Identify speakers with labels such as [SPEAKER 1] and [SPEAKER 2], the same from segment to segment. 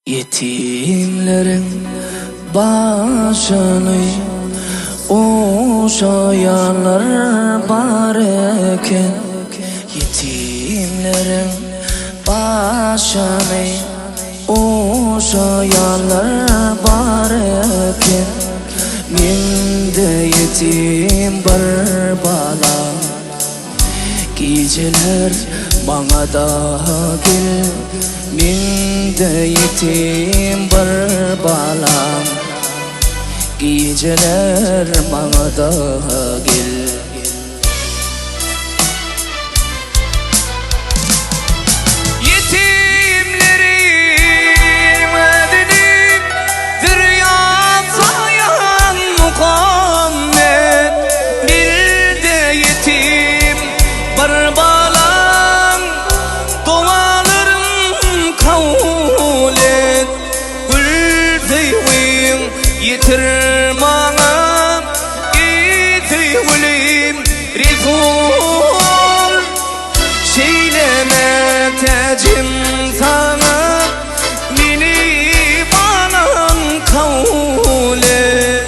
[SPEAKER 1] Ýetimleriň başyny ogşaýanlar bar eken. Ýetimleriň başyny ogşaýanlar bar eken. Mende ýetim bir balam. Gijeler maňa-da gel, Mende ýetim bir balam. Gijeler maňa-da gel.
[SPEAKER 2] Ýetimleriň özüni zürýat saýan Muhammet, Bilde ýetim bir balaň dogalaryn kabul et. Gül söýgüň ýetir maňa, eý söýgülim Resul. Şeýle mätäjim saňa, meni balaň kabul et.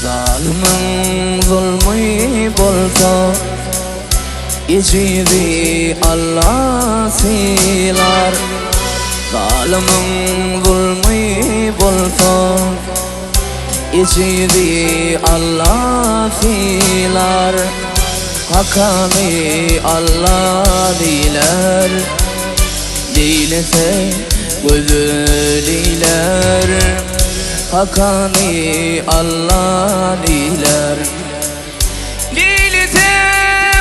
[SPEAKER 1] Zalymyň zulmy bolsa, ejizi Alla sylar. Zalymyň zulmy bolsa, Ejizi Alla sylar, Hakany Alla diýler. Diýlese gözel iler, Hakany Alla diýler.
[SPEAKER 2] Diýlese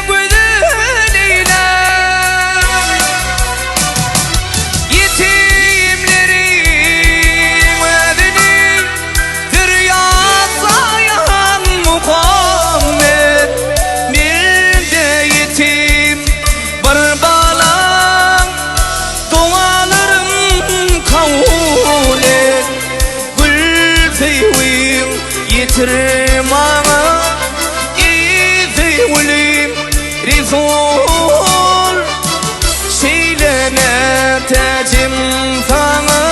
[SPEAKER 2] gözel iler. Ýetimleriň özüni zürýat saýan Muhammet, Men-de ýetim bir balam, dogalarym kabul et. Gül söýgüň ýetir maňa, eý söýgülim Resul. Şeýle mätäjim saňa,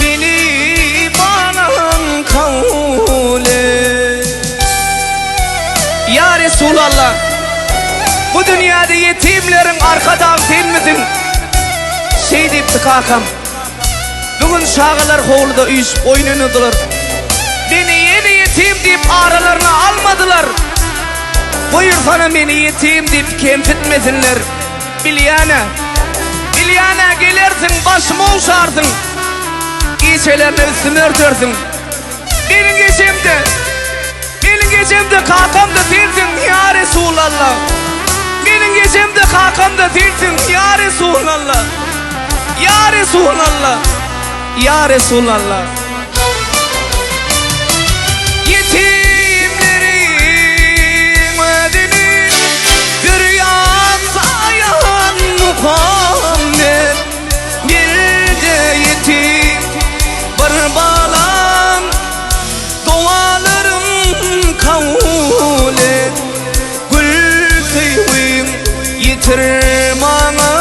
[SPEAKER 2] meni balaň kabul et.
[SPEAKER 3] Ýa Resulallah! Bu dünýäde ýetimleriň arkadagy senmisiň? Şeý diýipdi kakam. Bu gün çagalar howluda üýşüp oýun oýnadylar. Meni ýene ýetim diýip aralaryna almadylar. Buýursana meni ýetim diýip kemsitmesinler. Bilýän-ä. Bilýän-ä gelersiň, başymy ogşarsyň. Gijelerine üstümi örtersiň. Meniň ejem-de, meniň ejem-de, kakam-da sensiň, ýa Resulallah. Meniň ejem-de, kakam-da sensiň, ýa Resulallah. Ýa Resulallah. Ýa Resulallah.
[SPEAKER 2] Ýetimleriň özüni zürýat saýan Muhammet, Nirde ýetim bir balam, dogalarym kabul et. Gül söýgüň ýetir maňa,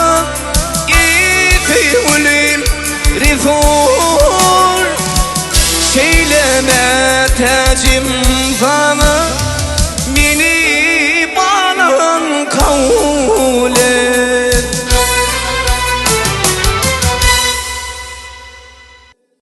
[SPEAKER 2] eý söýgülim Resul. Şeýle mätäjim saňa.